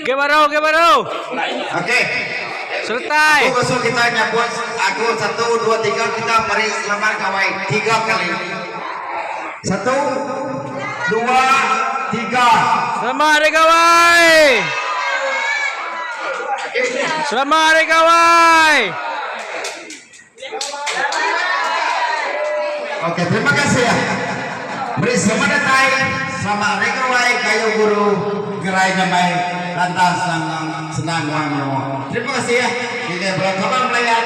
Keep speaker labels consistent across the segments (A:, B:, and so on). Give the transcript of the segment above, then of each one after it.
A: Ke baru, ke baru.
B: Okey.
A: Sertai.
B: Aku ngasuh kita nyambut aku satu dua tiga kita meri selamat gawai tiga kali. Satu, dua, tiga.
A: Selamat Hari Gawai. Selamat Hari Gawai.
B: Okey, terima kasih ya. Beri selamat datai, selamat Hari Gawai Gayu Guru Gerai Nyamai Lantang Senang Senang Nguan Menua. Terima kasih ya. Ngagai bala kaban belayan.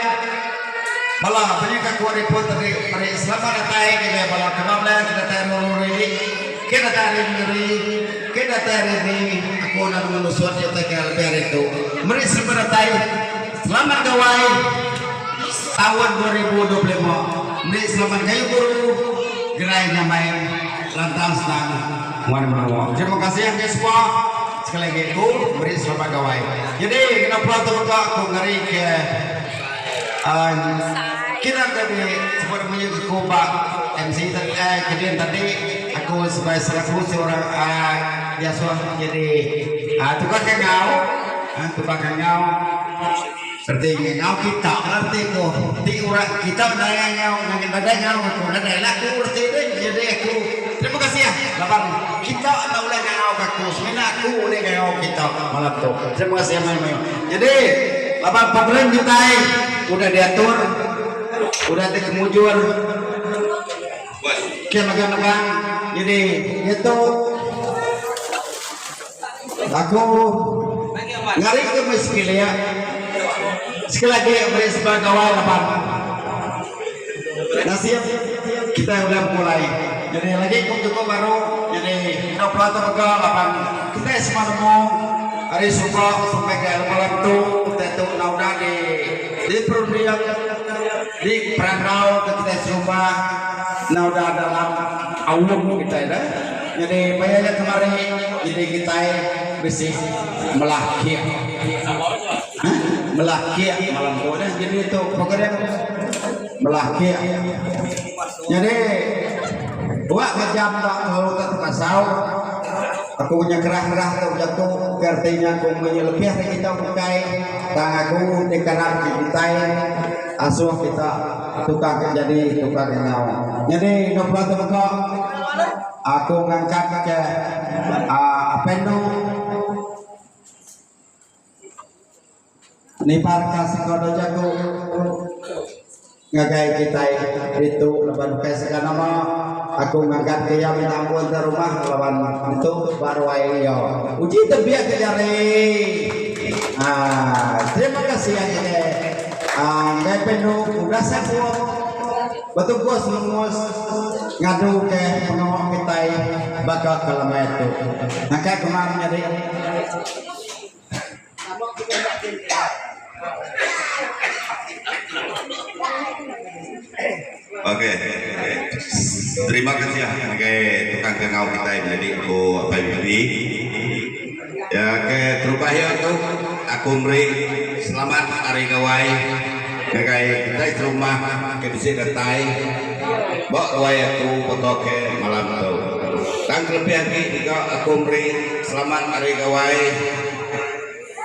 B: Bala penyuka ku repot tadi meri selamat datai ngagai bala kaban belayan ke datai ruru ini ke datai ari nengeri ke datai ari ni aku enda nemu nusut iya utai ke lebih ari tu. Meri selamat datai. Selamat Gawai taun 2025 meri selamat gayu guru gerai nyamai lantang senang nguan menua. Terima kasih ngagai semua sekali agi aku meri selamat gawai. Jadi ngena peluang tu mega aku ngeri ke uhh kira ke di sebut munyi aku ba MC tadi eh kedin tadi aku sebagai selaku seorang uhh diasuh jadi uhh tukang kangau. Tukang ngangau reti ngangau kita lah reti ku ti orang kita nadai ngangau nadai ngangau aku nadai lah aku reti deh jadi aku terima kasih laban kita enda ulih ngangau ka aku semina aku ulih ngangau kita malam tu terima kasih mayuh mayuh jadi laban program kitai udah diatur udah dikemujur ke mega nebang jadi diatu. Aku ngari ke meh sekilik sekali agi meri sebelah gawai laban nasib kitai udah begulai jadi lagi ku bejaku baru jadi enda pula tu mega laban kitai semua nemu ari suba sampai ke malam tu kitai tu enda udah di diperunding diperandau ke kitai serumah enda udah dalam aum kitai deh. Nyadi maya nya kemari nyadi kitai bisi melah kek. Hah melah kek malam tu dah jadi tu program melah kek. Nyadi dua ke jam ba lalu tak tekasau aku nya kerah-kerah tu jaku ke reti nya aku meh lebih ari kita bukai tang aku dikarap ke kitai asuh kita tukang ke jadi tukang ke enggau. Nyadi enggau pula tu mega aku ngangkat ke aaa Apendu nibar ka siko dua jaku ngagai kitai ditu laban ukai sega nama aku ngangkat ke iya minta ampun ke rumah laban ditu ba ruai iya. Uji tebik ke jari aaa terima kasih ngagai. Enggai pendu udah sanggup betugus lengus ngadu ke pengawa kitai baka ke lemai tu. Nangka ke mar nyadi.
C: Okey. Terima kasih ngagai tukang kangau kitai menyadi ku Apai Bibi. Ya ke terubah iya tu aku meri selamat hari gawai ngagai kitai serumah ke bisi datai ba ruai aku baka ke malam tu. Tang kelebih agi mega aku meri selamat hari gawai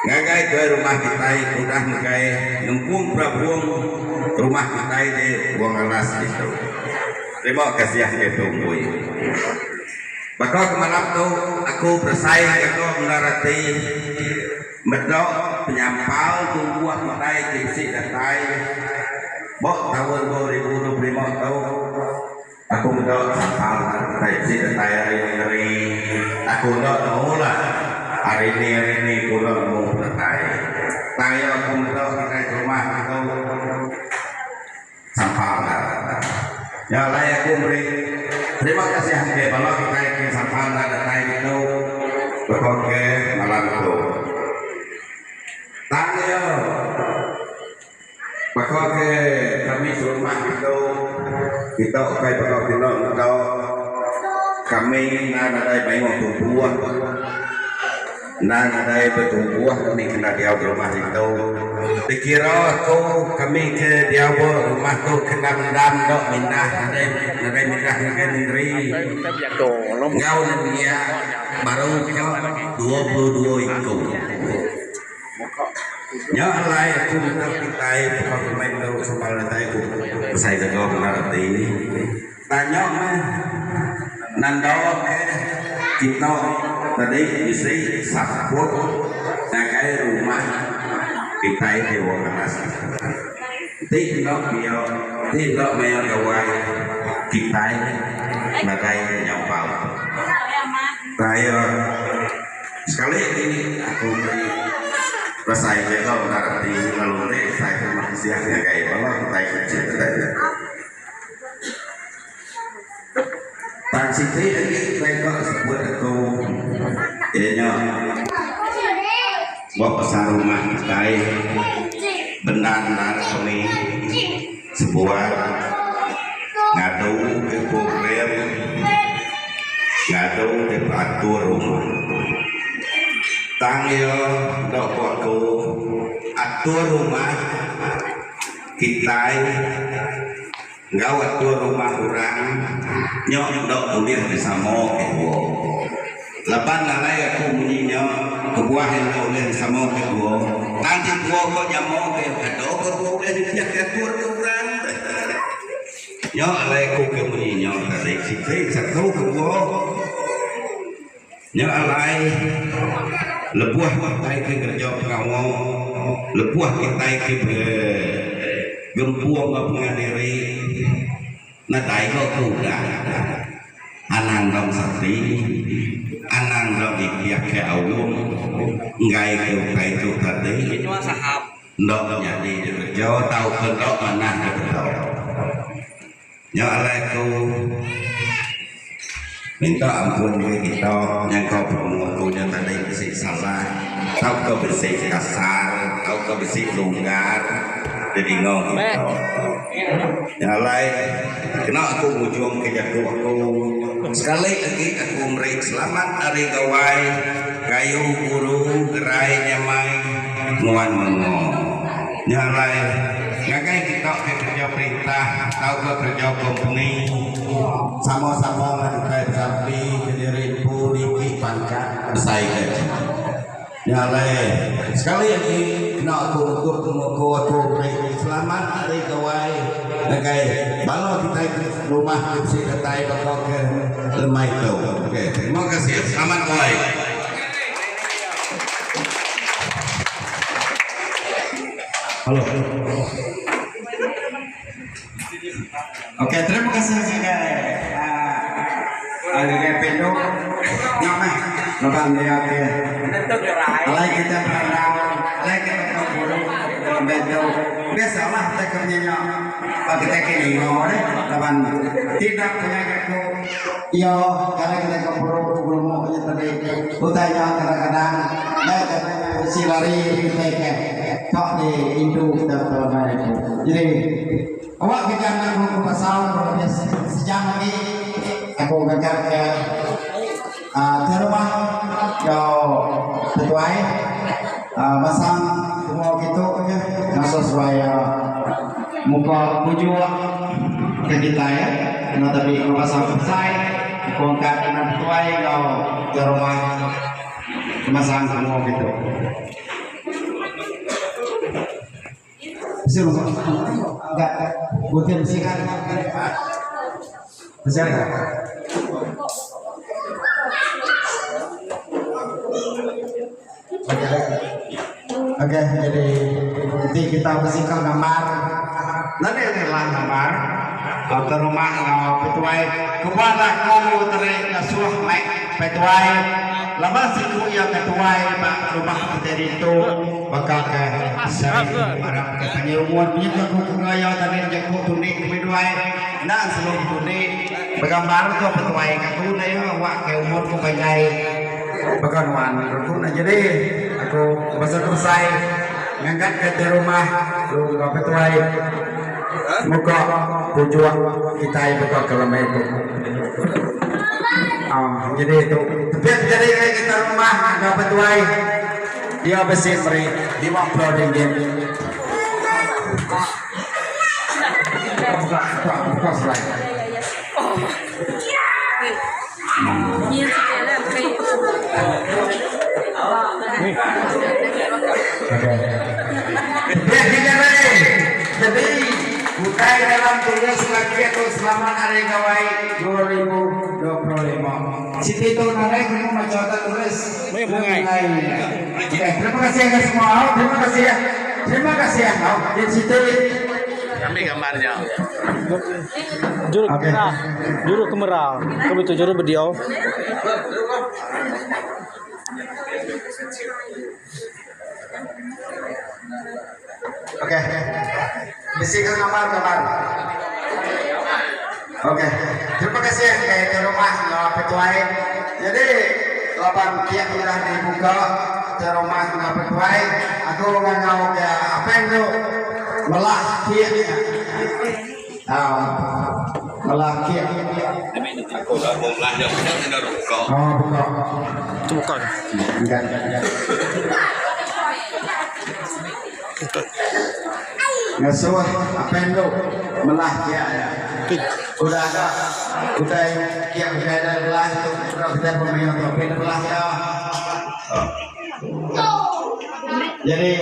C: ngagai tuai rumah kitai ke udah megai ngempung perabung rumah kitai di Wong Alas ditu. Terima kasih ngagai tu embui. Baka ke malam tu aku berasai gaga bendar ati meda penyampau tumbuh kitai ke bisi datai ba taun 2025 tu aku meda sampal kitai bisi datai ari nengeri aku enda nemu lah ari ni ari ni ku enda nemu penatai tang iya aku meda kitai serumah tu. Sampal enda. Nya alai aku meri terima kasih ngagai bala kitai ke sampal enda datai ditu baka ke malam tu. Tang iya baka ke kami serumah ditu kita ukai baka kena meda kami enda nadai mayuh tubuh. Endang nadai betubuh kami kena diau di rumah ditu. Dikira aku kami ke diau ba rumah tu kena mendam enda mindah nadai nadai mindah ngagai nengeri enggau nembiak baru ka. 22 iku. Nya alai aku minta kitai baka kemai enggau sempal datai ku besai gaga bendar ati. Tanya meh nanda ke kita tadi bisi support ngagai rumah kitai ti wang atas. Ti enda pia ti enda maya gawai kitai nadai nyampau. Raya sekali agi aku meri besai jaga bendar ati lalu meri besai terima kasih ngagai bala kitai ke bisi datai ditu. Tang siti agi utai ka sebut aku iya nya ba pasal rumah kitai bendar-bendar kami sebuat ngadu ke program ngadu ke atur rumah. Tang iya enda ku aku atur rumah. Kitai enggau atur rumah orang nya enda ulih disama ke dua. Laban alai aku munyi nya kebuah iya enda ulih disama ke dua, tang ti dua ko nyama ke kada ke dua ulih nitih ke atur ke orang deh. Nya alai aku ke munyi nya tadi siti satu kedua. Nya alai, lebuh kitai ke ngereja pengawa, lebuh kitai ke begempung enggau pangan diri, nadai ga ke udah. Anang dong sati, anang dong nitih ke aum, enggai ke utai tu tadi enda nyadi dikereja tauka enda manah dipeda. Nya alai aku minta ampun ngagai kita nyangka penemu aku nya tadi bisi salah tauka bisi kasar tauka bisi longgar didinga kita. Nya alai kena aku ngujungka jaku aku sekali agi aku meri selamat hari gawai gayu guru gerai nyamai nguan menua. Nya alai, ngagai kita ke kereja perintah tauka kereja kompeni, sama-sama meh kitai besampi ke diri empu niki pangkat besai gaji. Nya alai, sekali agi kena aku nutup penguku aku meri selamat Hari Gawai ngagai bala kitai ke rumah ke bisi datai baka ke lemai tu. Okey, terima kasih. Selamat Gawai.
B: Halo. Okey, terima kasih ngagai ngagai Pendo. Nya meh laban dia ke alai kita berandau, alai kita bepuru ambil tu. Biasalah kita ke menyinya ba kita ke ninga deh laban tidak punya jaku iya alai kita ke puru begelumu nya tadi. Utai nya kadang-kadang deh bisi lari kitai ke ka di indu kita bala itu. Jadi awak ke jam aku ke pasal lebih sejam agi aku ngajar ke uhh ke rumah enggau ketuai uhh masang semua kitu ke ngasuh seduai iya muka pujuk ke kitai enggau tapi ke pasal besai aku angkat anak ketuai enggau ke rumah Kemasang semua kitu. Bisi rumah enggak butin bisi kan? Bisi kan? Okey, jadi enti kita besikap gambar nadai ngelah gambar ke rumah enggau petuai kebuah aku teri ngasuh mai petuai laban siku iya ke tuai ba rumah kitai ditu baka ke seri arap ke panjai umur menyuka ku ke iya tadi jaku tundi kami duai enda selalu betundi begambar tu petuai ka aku enda iya wak ke umur ku panjai baka nuan aku enda jadi aku basa ke besai ngangkat ke ti rumah lalu enggau petuai muka pujuk kitai baka ke lemai tu. Aaa jadi tu tapi jadi ngagai kita rumah enggau petuai dia bisi meri 50 ringgit. Buka buka buka slide. tulis lagi tu selamat hari gawai 2025. Siti tu nadai ku nemu macha utai tulis.
A: Mayuh bungai.
B: Okey, terima kasih ngagai semua. Au, terima kasih. Terima kasih. Au, din siti.
C: Ambil gambar nya.
A: Juru
B: Okey.
A: kamera. Juru kamera. Ke betul juru video.
B: Okey. Bisi ke gambar-gambar. Okey. Terima kasih ke ke rumah enggau apai tuai. Jadi laban kiak udah dibuka ke rumah enggau apai tuai, aku ngangau ke apai tu melah kiak nya. Au. Melah kiak.
C: Aku dah melah nya udah buka.
B: Oh, buka.
A: Tu buka.
B: Enggan. Ngasuh apai endu melah kiak nya. Udah ga utai kiak utai da belah tu udah kitai pemayuh tu apai belah iya. Jadi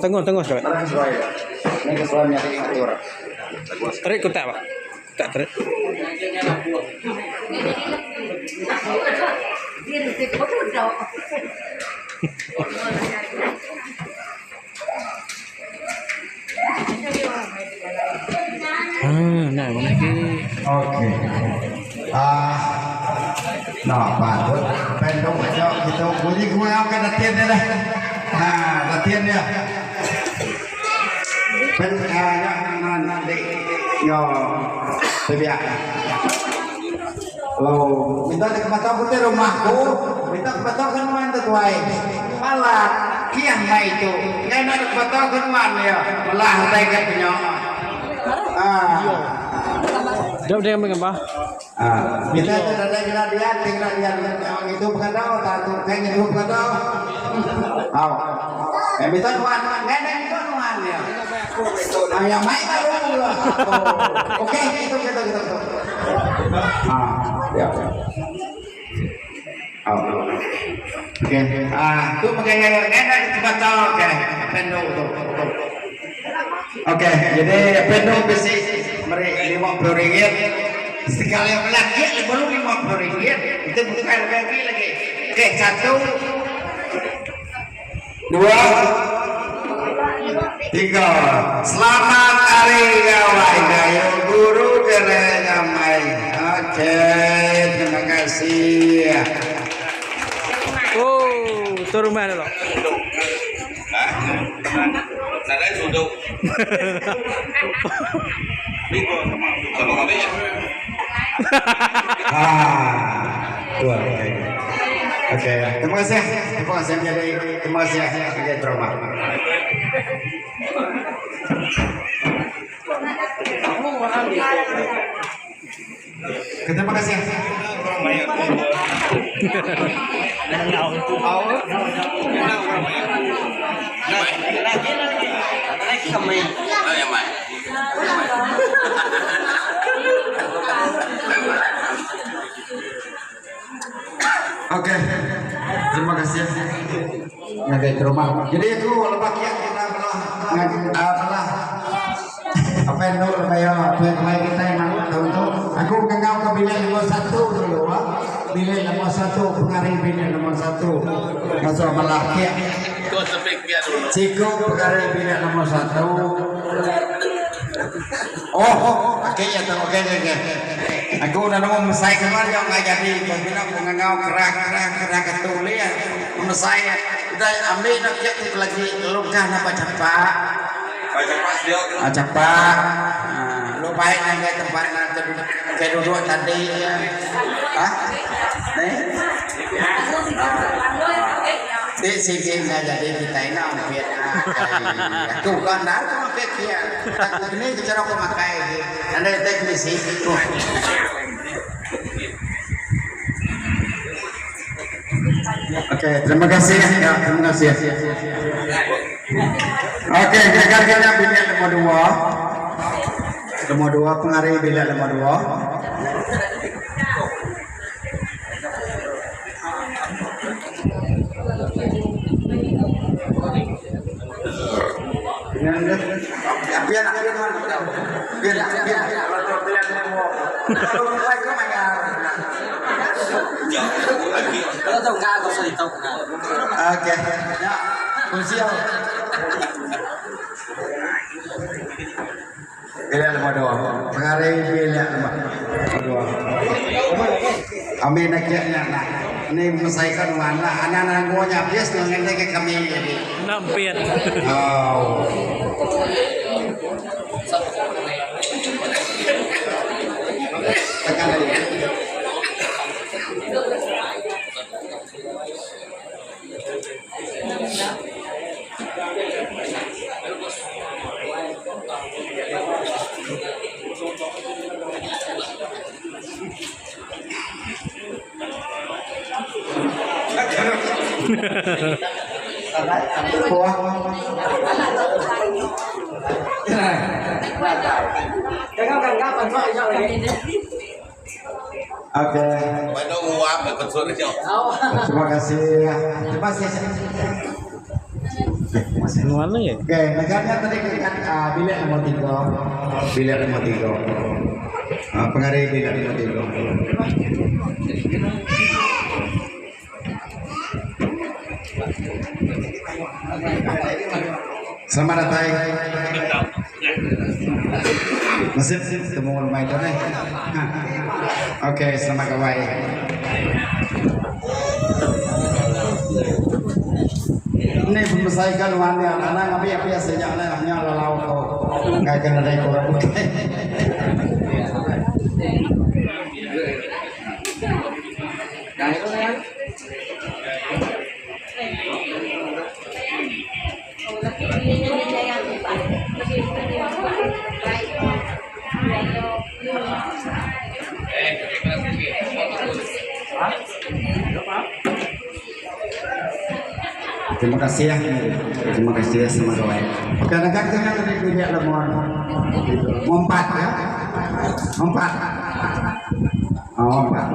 A: Tengok tengok sekali.
B: Terang sesuai. Ni kesuai nyadi ngatur.
A: Tarik kotak pak. Kotak tarik. Nah, mana lagi?
B: Okey. Ah, nah, patut pendok aja kita bunyi kurang ke latihan dia dah. Ha, latihan dia. Pen ah, ya, nah, dek, yo, tebiak. Lo, minta ke mata putih rumahku, minta ke mata kan man tu tuai. Malah kiang mai tu. Ngai nak ke mata kan man ya. Melah tai kat punya. Ah.
A: Jom dia ambil gambar.
B: Ah, kita tu ada kena dia, tinggal dia yang itu berkata, tak tu kan itu berkata. Au. Eh minta nuan, ngai nak itu nuan ya. Ah, yang mai baru lah. Oh. Okey, itu kita kita. Ah, ya. Oh. Okey. Ah, tu pakai ngai nak baca okey. Pendok tu. Okey, jadi pendok besi meri RM50. Sekali lagi baru RM50. Itu bukan lagi lagi. Okey, satu, dua, tiga. Selamat Hari Gawai Gayo Guru Kena Nyamai. Okey, terima kasih.
A: Oh, tu rumah dia loh.
C: Ha? Nadai sudut. Sama kami ya.
B: Ah, dua. Okey. Okey, terima kasih. Terima kasih menjadi terima kasih sebagai trauma. Oke, terima kasih.
C: Oh, ya, Mai.
B: Okey. Terima kasih. Ngagai ke rumah. Jadi aku lepas kiat kita belah belah apa yang dulu kaya apa yang lain kita yang malu tahu tu. Aku kenal ke bilik nombor satu dulu. Ah. Bilik nombor satu, pengari bilik nombor satu. Masuk belah kiat.
C: Kau sampai kiat dulu.
B: Cikgu pengari bilik nombor satu. Oh, oh, okey ya tu, okey okey okey. Aku dah nemu mesai keluar yang nggak jadi. Kau bilang aku ngangau kerah kerah kerah ketuli ya. Mesai udah ambil nak kiat tu lagi longkah nak baca pak.
C: Baca pas dia.
B: Ah, cepat. Ah, lu baik nang ke tempat nak ke duduk tadi. Hah? Ni? Di sini nggak jadi kita ini hampir. Aku kan dah aku makai kia. Ini cara aku makai. Anda teknisi. Okey, terima kasih ya, terima kasih. Okey, kira-kira bilik nombor dua. Nombor dua, pengari bilik nombor dua. Pian pian nuan pian pian. Okey. Nya kunsi au. Bilik nombor dua. Pengari bilik nombor dua. Ambi nakik nya nak. Ni mesai ka nuan lah. Anang nanggu nya habis nuan nganti ke kami jadi.
A: Nampit.
B: Oh. Tekan lagi. Okey. Terima kasih. Terima kasih.
A: Nuan lagi.
B: Okey, negara tadi kita uh, bilik nombor tiga. Bilik nombor tiga. Uh, pengari bilik nombor tiga. Selamat datang. Nasib temu lemai tu ni. Okey, selamat gawai. Ni pemesai kan wan dia anak ngambi api asanya lah hanya lalau ko. Ngai kena dai ko orang bukai. Terima kasih ya. Terima kasih ya sama kawan. Kadang-kadang kita tadi bilik lemon. Empat ya. Empat. Oh, empat.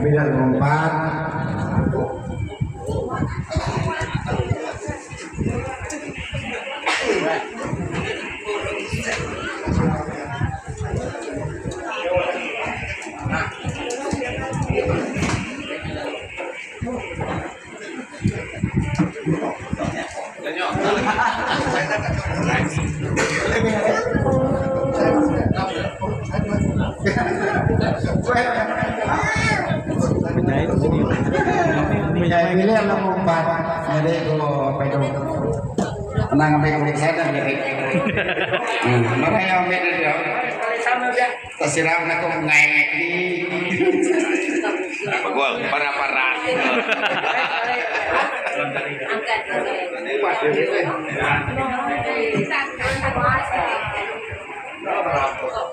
B: Bilik lemon empat.
A: Penyait sini.
B: Penyait bilik lemon empat. Jadi aku apa itu? Menang ambil kulit saya dah jadi. Mana yang ambil dia? Tersiram nak kau ngai ni.
C: Bagwal, para-para.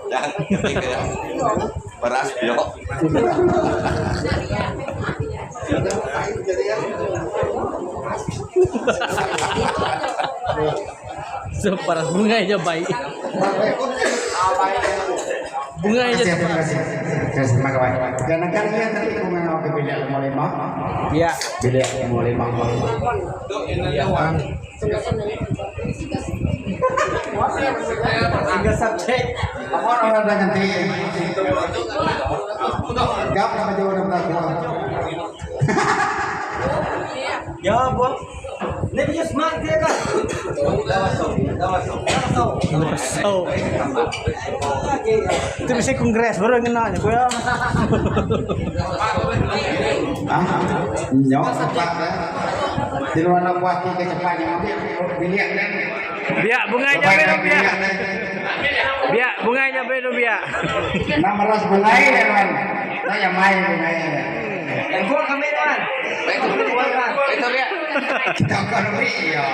C: Jangan, Paras biok.
A: So, para bunga aja baik. Bunga aja.
B: Terima kasih, terima kasih. Terima kasih. Kadang-kadang dia tadi aku memang ke bilik nombor lima.
A: Ya.
B: Bilik nombor lima.
A: Tiga subjek.
B: Apa orang dah ganti? Gap nama jauh dah berlaku.
D: Ya, bos. Ni punya smart dia kan?
A: So. Itu mesti kongres baru kena je kuya.
B: Ah, nyok cepat dah. Di luar nak buat ke cepatnya ambil bilik kan.
A: Biak bunga aja biak biak. Biak bunga aja biak biak.
B: Nak meras bungai kan man. Nak yang main bungai.
D: Yang gua kami tuan.
C: Itu dia.
B: Kita kan ya.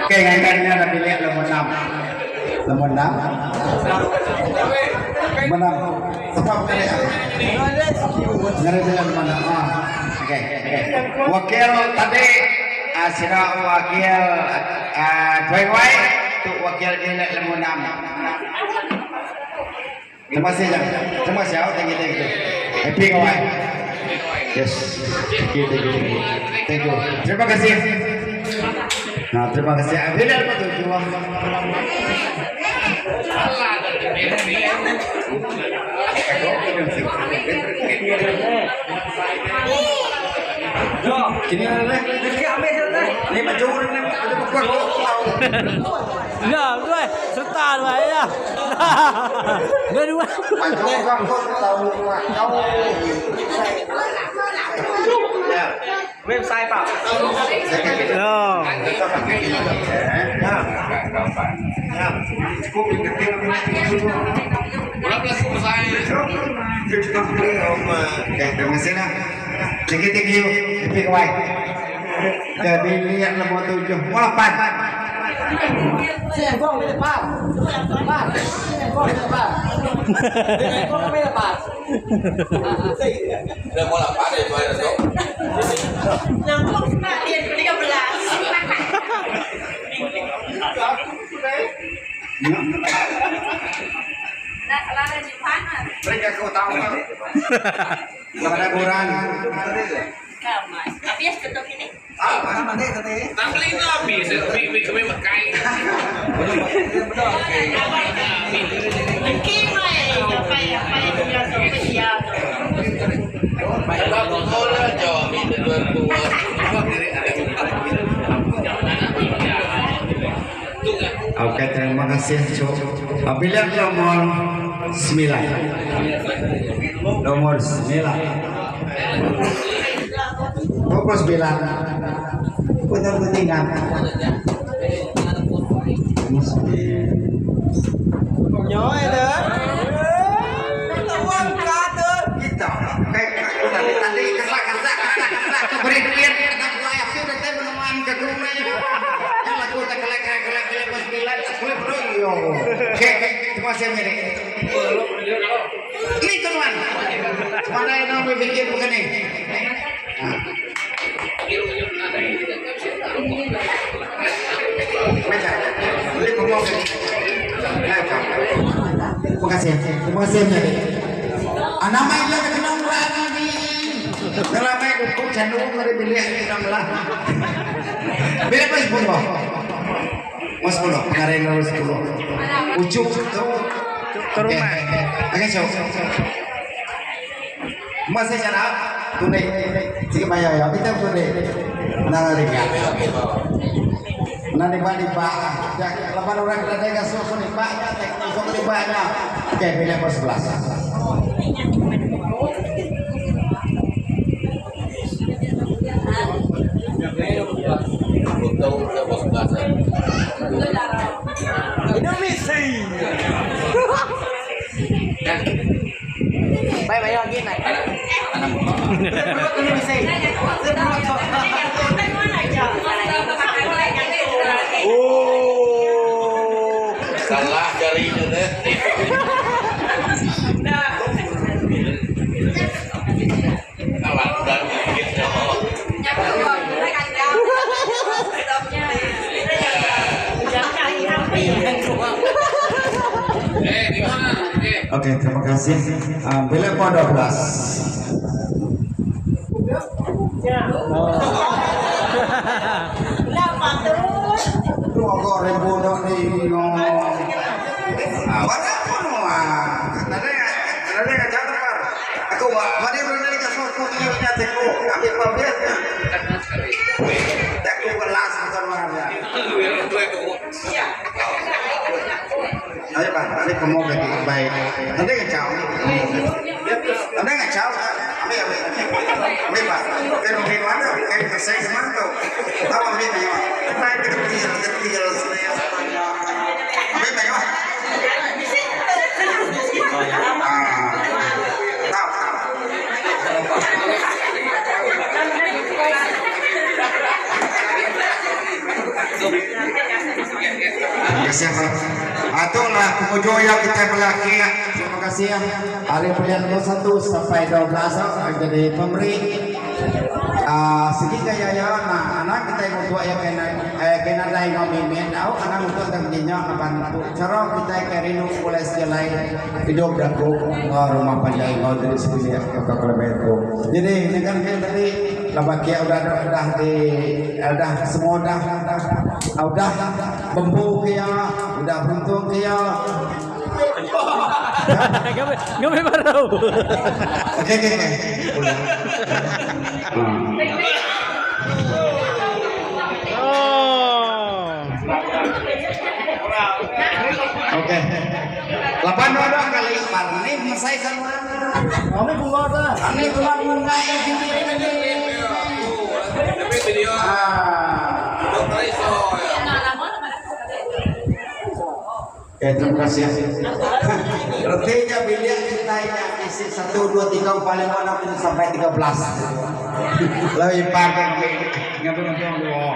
B: Okey, ngai-ngai ada bilik nombor 6. Nombor 6. Nombor 6. Sebab kali. Ngari bilik nombor 6. Ah. Okey, okey. Wakil tadi ah sira wakil ah Tuai Wai tu wakil bilik nombor 6. Terima kasih jang. Terima kasih awak tinggi tinggi. Happy kawan. Yes. Thank you, thank you, thank you. Thank you. Terima kasih. Nah, terima kasih. Bila lepas tu, jua. Kini ada Ni maju ni maju kuat.
A: Nah, dua serta dua ya. Dua dua.
B: Maju kau tahu kau.
D: Website pak.
A: Oh.
B: Oke, terima kasih lah. Thank you, thank you. Happy Kawai. Jadi lihat nomor tujuh, delapan.
D: Saya gongไม่ได้ป้าป้าsaya gongไม่ได้ป้าsaya gongไม่ได้ป้า
E: Nangkong sekalian 13. Nah, salah ada di mana?
B: Mereka kau tahu. Kepada kurang.
E: Kamar. Tapi ya ketuk ini. Mungkin mai, apa ya, apa ya, dia sampai dia.
B: Oke, terima kasih, Cok. Pilihan nomor 9. Nomor 9. Nomor 9. Putar putingan.
D: Nhớ đó. Uang kata.
B: Kita, kayak tadi tadi kesak kesak kesak kesak keberikian kena layak sih udah tadi menemukan ke rumah Yang lagu tak kelek kelek kelek kelek pas bilang tak boleh bro yo. Oke, terima kasih milik. Ini kawan. Mana yang mau bikin bukan nih? Meja. Ini ngomong. Terima kasih. Terima kasih milik. Anak main lah kena lagi. Kalau main hukum cenderung dari bilik kena lah. Bilik pas sepuluh. Mas sepuluh, pengaruh nomor sepuluh. Ucuk tu.
A: Ke rumah.
B: Oke, so. Masih cara tunai. Sige bayar ya, kita tunai. Nana ringan. Nana liba liba. Ya, lapan orang kita ada kasih aku liba, aku liba nya. Oke, bilik nomor sebelas.
D: Indonesia. Baik baik lagi naik. Indonesia. Oh.
C: Salah jarinya deh. Salah dan gitu.
B: Oke, terima kasih. Bilik nomor 12. Dua ribu dok ni no. Ah, mana pun ah. Nada nada kacau tempat. Aku mari berada di kasur aku ni punya teko. Ambil pamit. Teko kelas bukan warna. Ayo pak, nanti kamu lagi baik. Nanti kacau. Nanti kacau. Ambil ambil. Ambil pak. Kayak mungkin mana? Kayak saya kemana tuh? Tahu ambil banyak. Baik kecil kecil saya Ambil banyak. Ah, tahu tahu. Terima kasih Pak. Itulah penghujung yang kita belaki. Terima kasih ya. Hari pilihan nomor 1 sampai 12 jadi pemberi. Aaa sigi gaya iya nah anang kitai ngutuk iya ke ke nadai enggau mimit au anang ngutuk tang nginya laban tu chara kitai ke rindu begulai sejalai idup jaku enggau rumah panjai enggau diri sebilik baka ke lebih tu. Jadi nengah mih tadi laban kiye udah udah di udah semua udah udah bempu ke iya udah beruntung ke iya.
A: Ngambi baru.
B: Okey okey okey. Boleh.
A: Oh.
B: Okey. Laban dua dua kali par ni mesai kan orang.
D: Kami bunga dah.
B: Kami bunga bunga ini. Ah. Okay, terima kasih. Retinya bilik kita nya isi 1, 2, 3, 4, 5, 6, 7 sampai 13. Lebih pakai ngambil ngambil dua.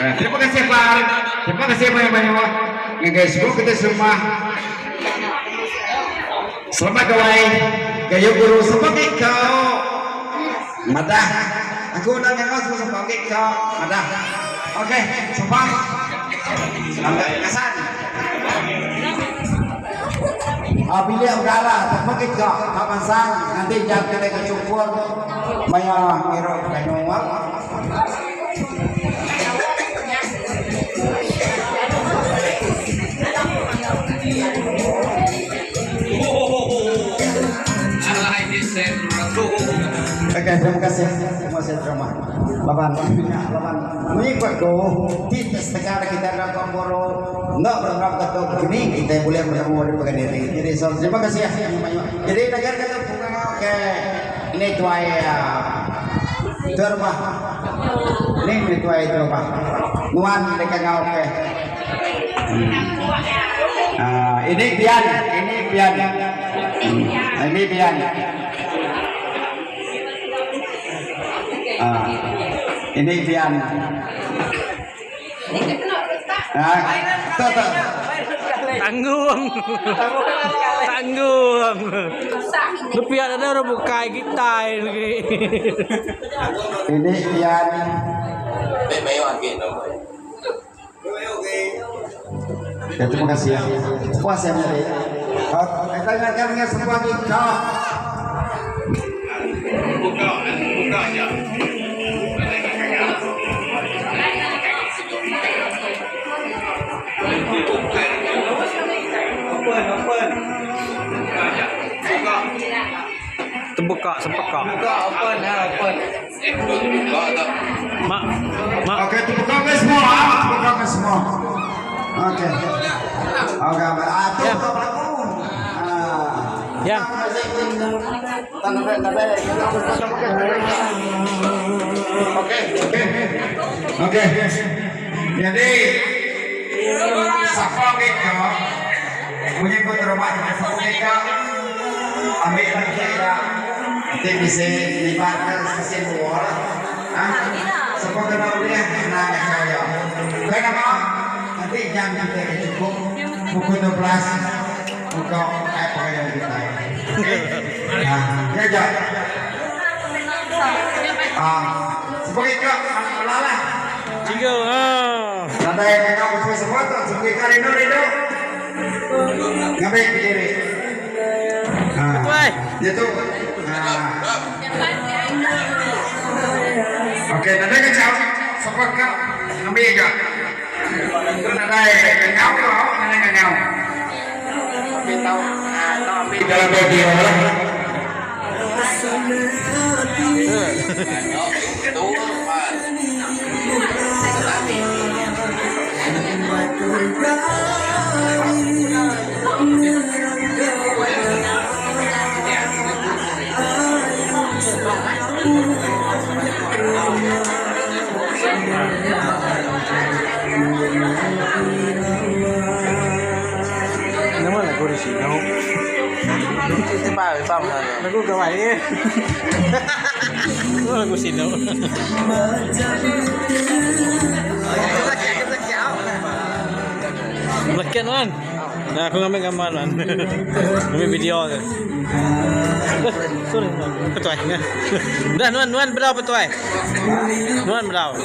B: Eh, terima kasih Pak. Terima kasih banyak-banyak. Ngagai semua kita semua. Selamat gawai. Gayu guru sebagai kau. Madah. Aku udah ngangau semua sebagai kau. Madah. Okey, semua. Selamat kesan. Ah, bilik udara, tak pakai kau. Kau pasang nanti jam kita ke cukur. Maya ngira kanu. Okey, terima kasih. Terima kasih terima. Laban laban mengikut ko ti sekarang kita nak komboro enggak berharap kata begini kita boleh bertemu di pekan diri. Jadi so, terima kasih ya. Jadi negara kata okey. Ini tuai tuai rumah. Ini ini tuai tuai rumah. Nuan mereka ngau okey. Ah, ini pian, ini pian. Ini pian. Ah, ini pian. Ah, tu tu.
A: Tanggung. Tanggung. Lepiak ada orang bukai kita ini.
B: Ini pian. Ya, terima kasih ya. Puas ya Mary. Kita ingatkan dengan semua kita.
A: Terbuka sepeka. Mak mak
B: Okey, tepuk tangan semua. Tepuk tangan semua. Okey. Okey, ah, tu
A: Ya.
B: tu berlaku. Ah.
A: Ya.
B: Okey, okey. Okey. Jadi siapa mereka menyebut rumah siapa mereka ambil lagi ya. Nanti bisa libatkan sesi dua lah. Ha? Siapa kenal dia kenal saya. Kenapa? Nanti jam kita cukup pukul 12 buka air pakaian kita. Okey? Ha, ya jap. Ah, sebagai kau lalah.
A: Tiga. Ha.
B: Nadai kau semua semua tu sebagai kau rindu rindu. Ngambil berdiri. Ha.
A: Woi.
B: Dia tu. Ha. Okey, nadai kacau. Siapa kau ambil ke? Tu nadai kau kau, nadai kau. Ambil tahu. Ambil dalam video lah.
A: Nama lagu di sini. Lagu kau ni. Lagu sini. Melekat kan? Nah, aku ngambil gambar nuan. Ngambil video tu. Eh, sorry. Betul. Dah nuan nuan bedau betul. Nuan bedau.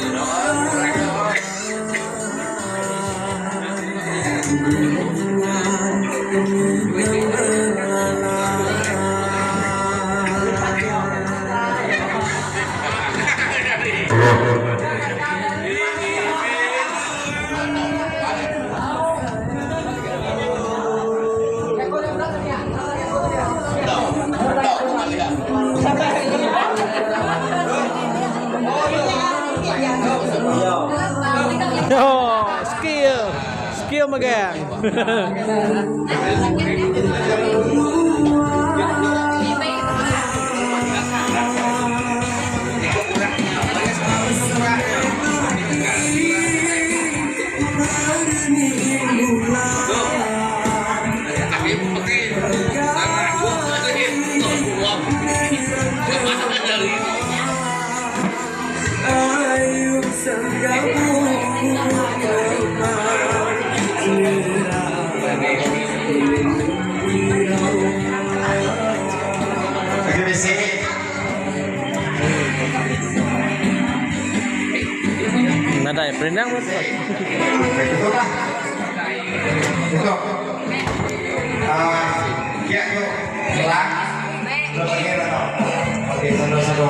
A: Oh, skill. Skill megang.
B: Agi bisi.
A: Nadai perindang pun.
B: Tutup lah. Tutup. Ah, kiak tu. Serang. Okey, satu-satu.